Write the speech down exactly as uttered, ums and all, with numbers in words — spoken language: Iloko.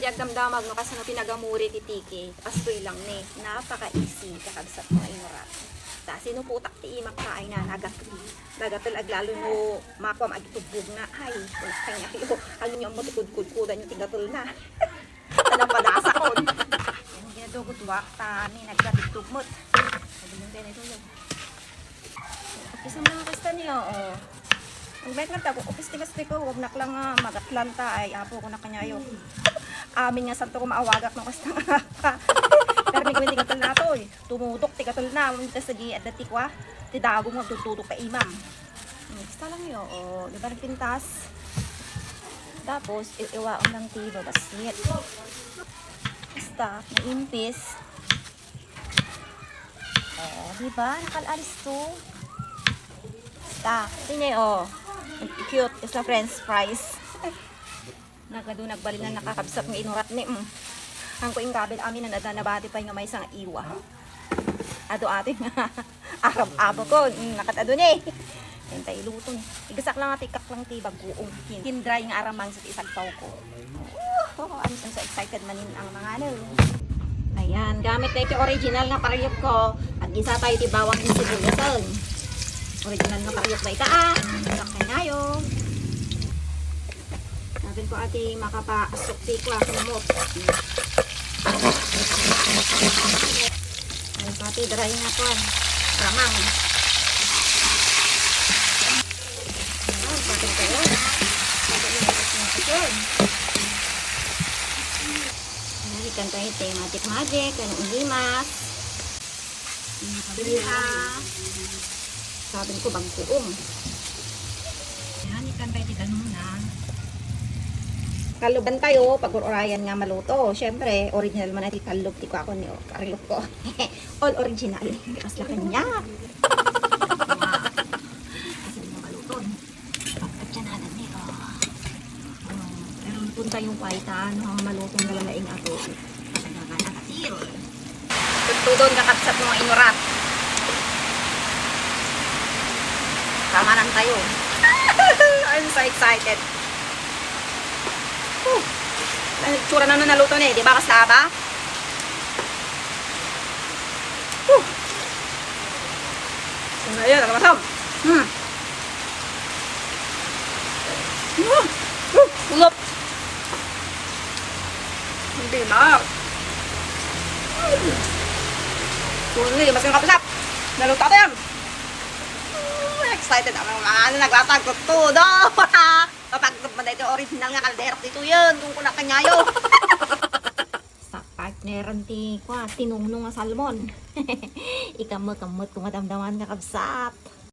Agdamdamag no kasano ti nagamuri ti tiki. Kastoy lang ni. Napaka-easy, kakabsat nga inurat. Ta, sinupotak ti imak ta ay na nagat-, nagatel aglalo no makuam agitubbog na. Ay, kanya yo. Agin yo mo ti kudkudkudan yo ti gatel na. Tana padasakon. Ang ginadugod wa, ta, ni nagkatugtugmot. Sabi ng tenay ko yun. Isang mga kasta niya, oh. Ang bet lang tago, upis tigas ko, wag nak lang, ah, magatlan ta, ay, apo ko na kanyayo. Amin nga santo ko maawagak ng kasta nga. Pero ni Gwen, tigatel na to, eh. Tumudok, tigatel na. Ang tas lagi, adda ti kwa. Ti dago mo, tutudok pa imam. Hmm, basta lang yun, oh. Di ba nagpintas? Tapos, i-, iwaon lang ti babasnit. Basta, naimpis. Oh, di ba? Nakalalis to. Basta, tingnan, oh. Cute. Basta french fries. Nagadu, nagbalin na nakakabsat nga inurat ni, mm. Ang ko ingabil amin na nada-, nabati pa nga may isang iwa. Ado ating arab-abo ko. Mm, nakatado ni. Entay iluton. Igasak lang ati kak lang ti baguong. Kin-, kin-dry nga aramang sa isagpaw ko. Oh, I'm, I'm so excited manin ang mga ano. Ayan, gamit na iti original nga pariyok ko. At gisa tayo ti bawang ni sibuyasan. Original nga pariyok ba ita, ah? Sa kanyayo. Sabi ko, ati, makapaasok ti kwa, kumot. Ay, pati dry nga kwan. Ramang. Ayan, pati kayo. Pati yung ating asin. Ayan, ikan tayo, te, magic, magic. Anong ulimas? Sabi ko, bagkuong. Yan, ikan tayo ti danuna. Kaluban tayo, pag-urayan nga maluto. Siyempre, original man na ti talog ti kuwako ni Karilok ko. All original. Kasla kanya. Kasi nga maluto. Pagkatsananan ni, oh. Oh, pero punta yung kwaita, no, malutong na lalaing ato. Nagkakanakat. Tutudon nga kabsat mo nga inurat. Tamanan tayo. I'm so excited. Huh. Ang itsura na naluto na eh. Di ba, kaslaba? Huh. Ano yan? Ano masam? Hmm. Hmm. Huh. Ulap. Hindi na. Hmm. Hindi, mas yung kapsap. Naluto ko yan. Hmm, excited ako ng mga ano, naglatag ko todo. Kapag man ito original nga kaldero dito yun, kung kuna kanyayo. Sa partneran ti, kwa, tinungno nga salmon. Ikamot-kamot ko madamdaman nga kabsat.